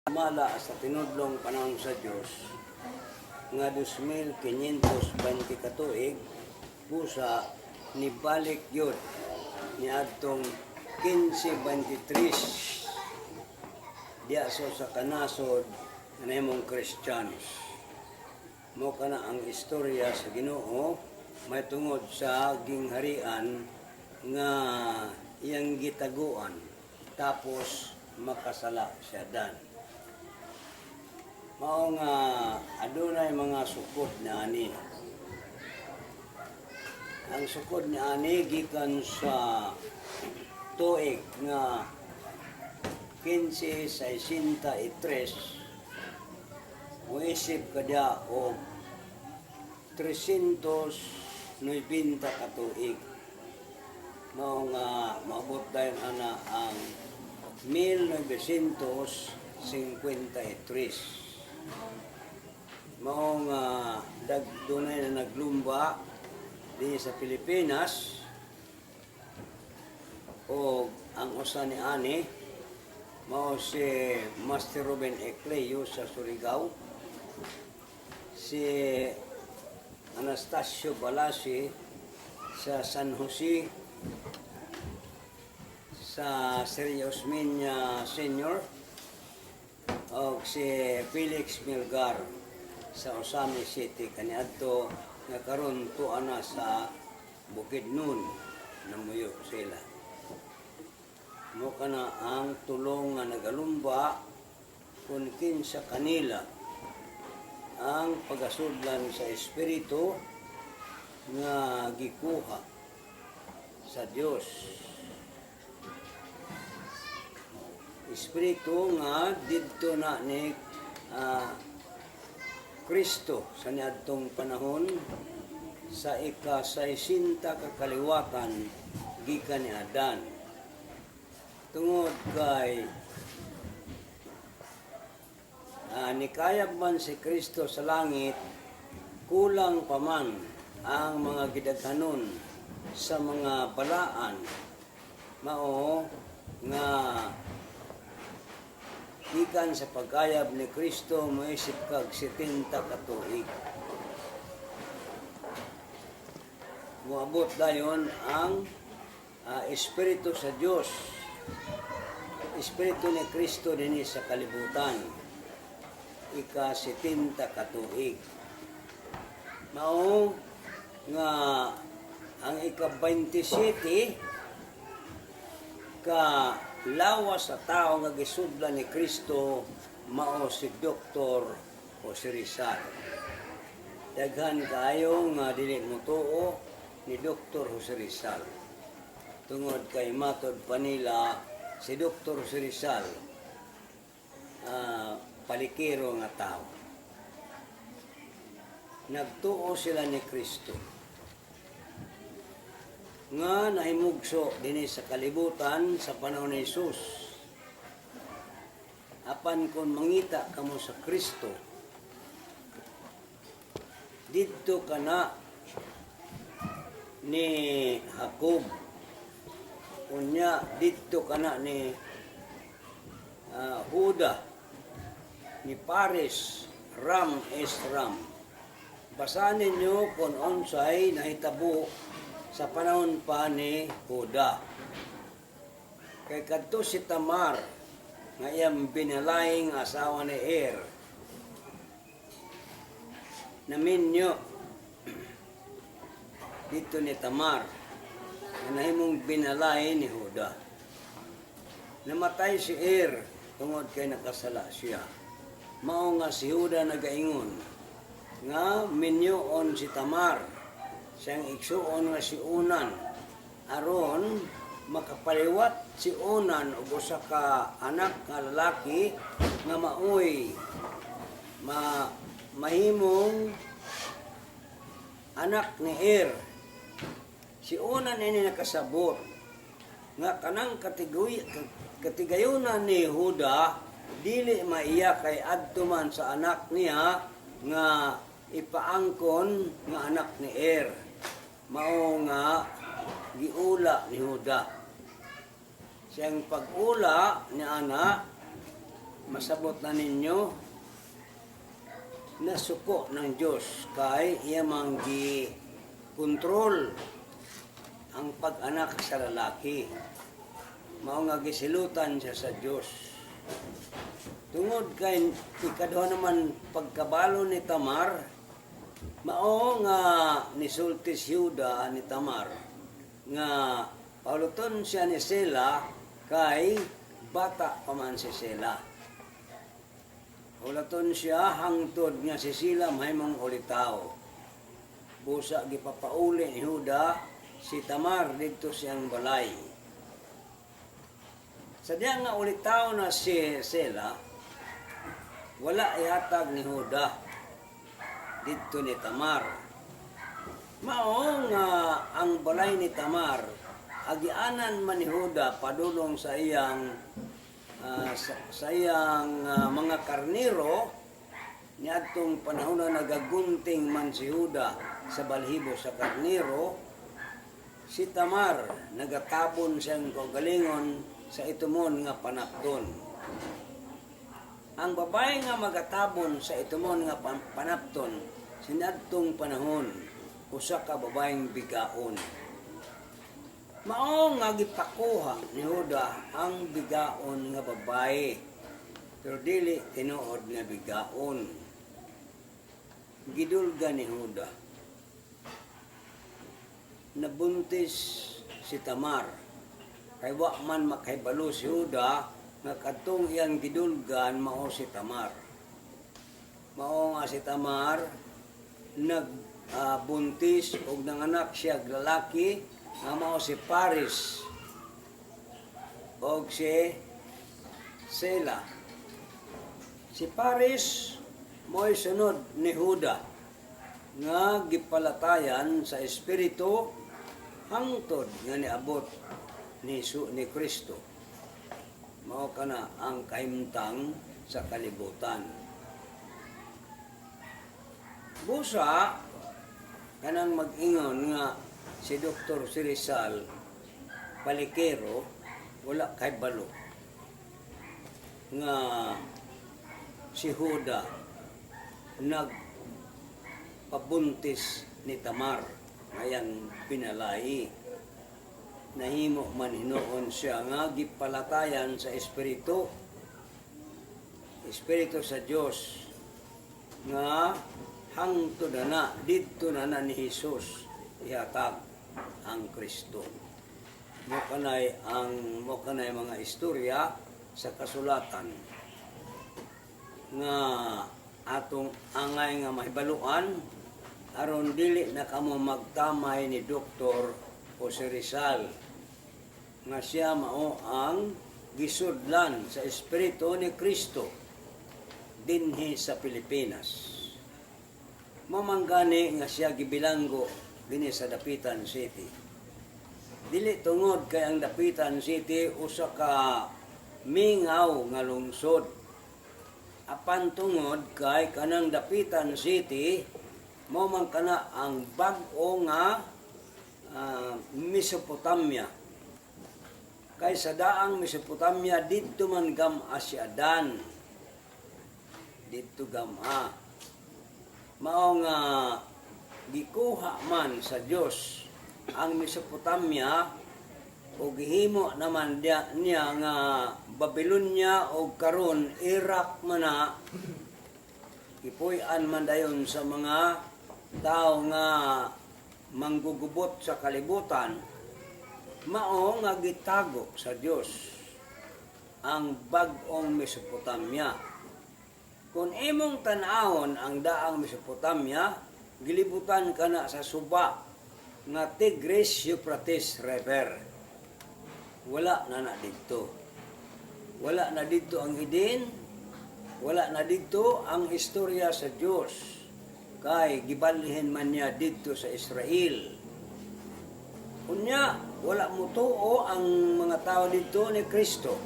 Mala sa tinudlong panahon sa Dios nga 2520 ka tuig, busa nibalik yun ni adtong 1523 diya so sa kanasod nga nahimong Kristiyanos. Mo kana ang istorya sa Ginoo may tungod sa gingharian nga iyang gitaguan, tapos makasala siya dan. Mao nga adunay mga sukod na ani. Ang sukod ni ani gikan sa tuig nga 1563, muisip kada og 390 ka tuig. Mao nga maabot dayon ana ang 1953. Mao nga dunay na naglumba dinhi sa Pilipinas, o ang usa ni ani mao si Master Ruben Ecleo sa Surigao, si Anastasio Balasi sa San Jose, sa Sergio Osmeña Senior, o si Felix Melgar sa Ozamiz City kaniadto nga karon tuwa na sa Bukidnon namuyo sila. Mo kana ang tulong nga nagalumba kung kinsa kanila ang pagasudlan sa espiritu nga gikuha sa Dios, espiritu nga didto na ni Kristo sa niadtong panahon sa ika-60 ka kaliwatan gikan ni Adan. Tungod kay nikayab man si Kristo sa langit, kulang pa man ang mga gidaghanon sa mga balaan. Mao nga gikan sa pagkayab ni Kristo, moisip kag 70 ka tuig. Moabot dayon ang Espiritu sa Dios, Espiritu ni Kristo dinhi sa kalibutan, ika 70 ka tuig. Mao nga ang ika 27 ka lawas sa tao nga gisudlan ni Kristo mao si Dr. Jose Rizal. Daghan kaayo nga dili motuo ni Dr. Jose Rizal. Tungod kay matod pa nila si Dr. Jose Rizal palikero nga tao. Nagtuo sila ni Kristo nga nahimugso dinhi sa kalibutan sa panahon ni Jesus. Apan kung mangita kamo sa Kristo, didto kana ni Jacob. Unya didto kana ni Huda, ni Pares, Ram es Ram. Basahan ninyo kung unsay nahitabo sa panahon pa ni Huda. Kay kadto si Tamar nga iyang binalayng asawa ni Er. Naminyo dito ni Tamar nga nahimong binalay ni Huda. Namatay si Er tungod kay nakasala siya. Mao nga si Huda nagaingon nga minyoon si Tamar siyang igsuon nga si Unan aron makapaliwat si Unan og usa ka anak nga lalaki nga maoy mahimong anak ni Er. Si Unan ini nakasabot nga kanang katigayunan ni Huda dili maiya kay adto man sa anak niya nga ipaangkon nga anak ni Er. Mao nga giula ni Huda. Siyang pag-ula ni ana. Masabot na ninyo, nasuko ng Diyos kay iya mang gi kontrol ang pag-anak sa lalaki. Mao nga gisilutan siya sa Diyos. Tungod kay ikaduha naman pagkabalo ni Tamar, mao nga nisulti si Juda ni Tamar nga pauluton siya ni Sela kay bata pa man si Sela. Ulaton siya hangtod nga si Sela mahimong ulitaw. Busa gipapauli ni Huda si Tamar didto siyang balay. Sa diya nga ulitaw na si Sela, wala ihatag ni Huda didto ni Tamar. Mao nga ang balay ni Tamar agianan man ni Huda padulong sa iyang mga karniro. Niadtong panahon na nagagunting man si Huda sa balhibo sa karniro, si Tamar nagatabon siyang kaugalingon sa itumon nga panapton. Ang babae nga magatabon sa itumon nga panapton sinadtong panahon usa ka babaeng bigaon. Mao nga gipakuha ni Huda ang bigaon nga babae, pero dili tinuod nga bigaon. Gidulga ni Huda. Nabuntis si Tamar. Kay wa man makahibalo si Huda nga kadtong iyang gidulgan mao si Tamar. Mao nga si Tamar nagbuntis og nanganak siya og lalaki nga mao si Paris og si Sela. Si Paris mo'y sunod ni Huda nga gipalatayan sa espiritu hangtod nga niabot ni Kristo. Mao kana ang kahimtang sa kalibutan. Busa kanang mag-ingon nga si Dr. Si Rizal palikero, wala kay balo nga si Huda nagpabuntis ni Tamar ngayang pinalay. Nahimo man hinuon siya nga gipalatayan sa espiritu, espiritu sa Dios, nga hangtod na na didto na na ni Jesus ihatag ang Kristo. Mo kanay mga istorya sa kasulatan nga atong angay nga mahibaluan aron dili na kamo magtamay ni Dr. Jose Rizal nga siya mao ang gisudlan sa espiritu ni Kristo dinhi sa Pilipinas. Mamanggani nga siya gibilanggo dinhi sa Dapitan City. Dili tungod kay ang Dapitan City usa ka mingaw nga lungsod. Apan tungod kay kanang Dapitan City mao man kana ang bag-o nga Mesopotamia. Kay sa daang Mesopotamia didto man gam-a si Adan. Didto gam-a. Mao nga gikuha man sa Dios ang Mesopotamia o gihimo naman niya nga Babylonia o karon Iraq man na gipuy-an man dayon sa mga tao nga manggugubot sa kalibutan. Mao nga gitago sa Dios ang bag-ong Mesopotamia. Kung imong tan-awon ang daang Mesopotamia, gilibutan ka na sa suba nga Tigris Euphrates River. Wala na na didto. Wala na didto ang Eden, wala na didto ang istorya sa Dios kay gibalhin man niya didto sa Israel. Unya, wala mo tuo ang mga tao didto ni Kristo.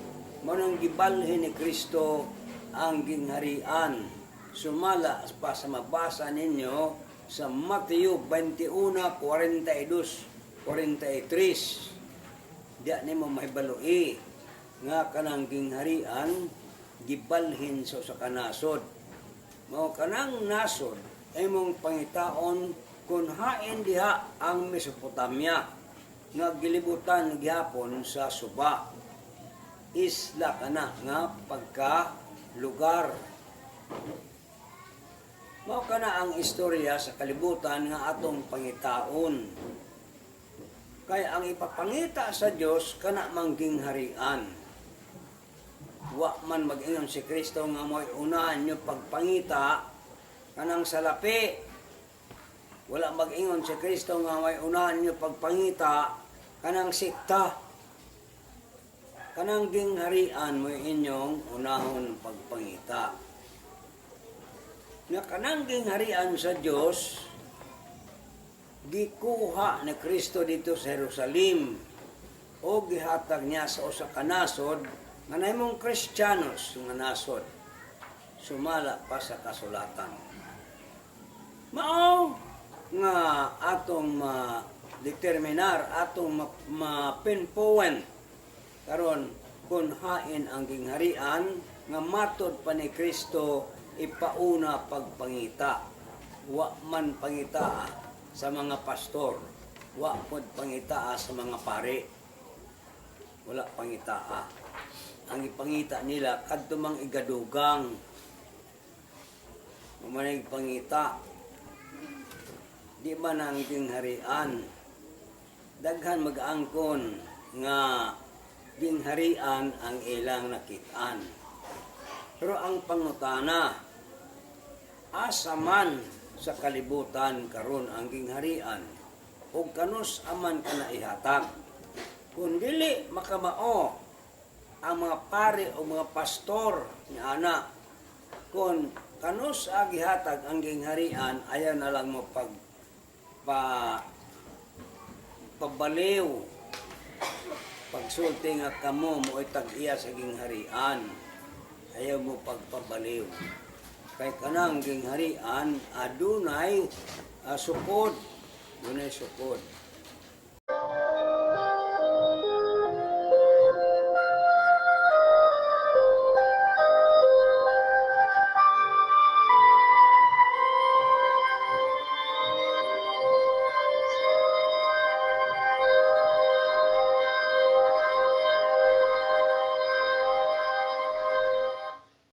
Mao nang gibalhin ni Kristo ang gingharian. Sumala pa sa mabasa ninyo sa Mateo 21:42, 43. Diya nimo mahibaloi nga kanang gingharian Gibalhin sa usa ka nasod. Mao kanang nasod imong pangitaon kung hain diha ang Mesopotamia nga gilibutan gihapon sa suba. Isla kana nga pagka lugar. Mao kana ang istorya sa kalibutan nga atong pangitaon. Kay ang ipapangita sa Dios kana mang gingharian. Wa man mag-ingon si Kristo nga mo'y unahan nyo pagpangita kanang salapi. Wala mag-ingon si Kristo nga mo'y unahan nyo pagpangita kanang sikta. Kanang gingharian mo'y inyong unahon pagpangita. Nga kanang gingharian sa Dios gikuha ni Kristo dito sa Jerusalem o gihatag niya sa usa ka nasod nga nahimong Kristiyanos nga nasod sumala pa sa kasulatan. Mao nga atong ma-determinar, atong ma-pinpoint karon kung hain ang gingharian nga matod pa ni Kristo ipauna pagpangita. Wa man pangita sa mga pastor, wa pod pangita sa mga pare. Wala pangita. Ang ipangita nila kadto mang igadugang. Mamanay pangita. Di ba nang gingharian? Daghan mag-angkon nga gingharian ang ilang nakitaan. Pero ang pangutana, asa man sa kalibutan karon ang gingharian ug kanus aman kana ihatag? Kung dili makamao ang mga pare o mga pastor ni ana kung kanus gihatag ang gingharian, ayaw na lang mo pag pa pabaliw, pagsulti nga kamo mo tag-iya sa gingharian. Ayaw mo pagpabaliw kay kanang gingharian adunay sukod, dunay sukod.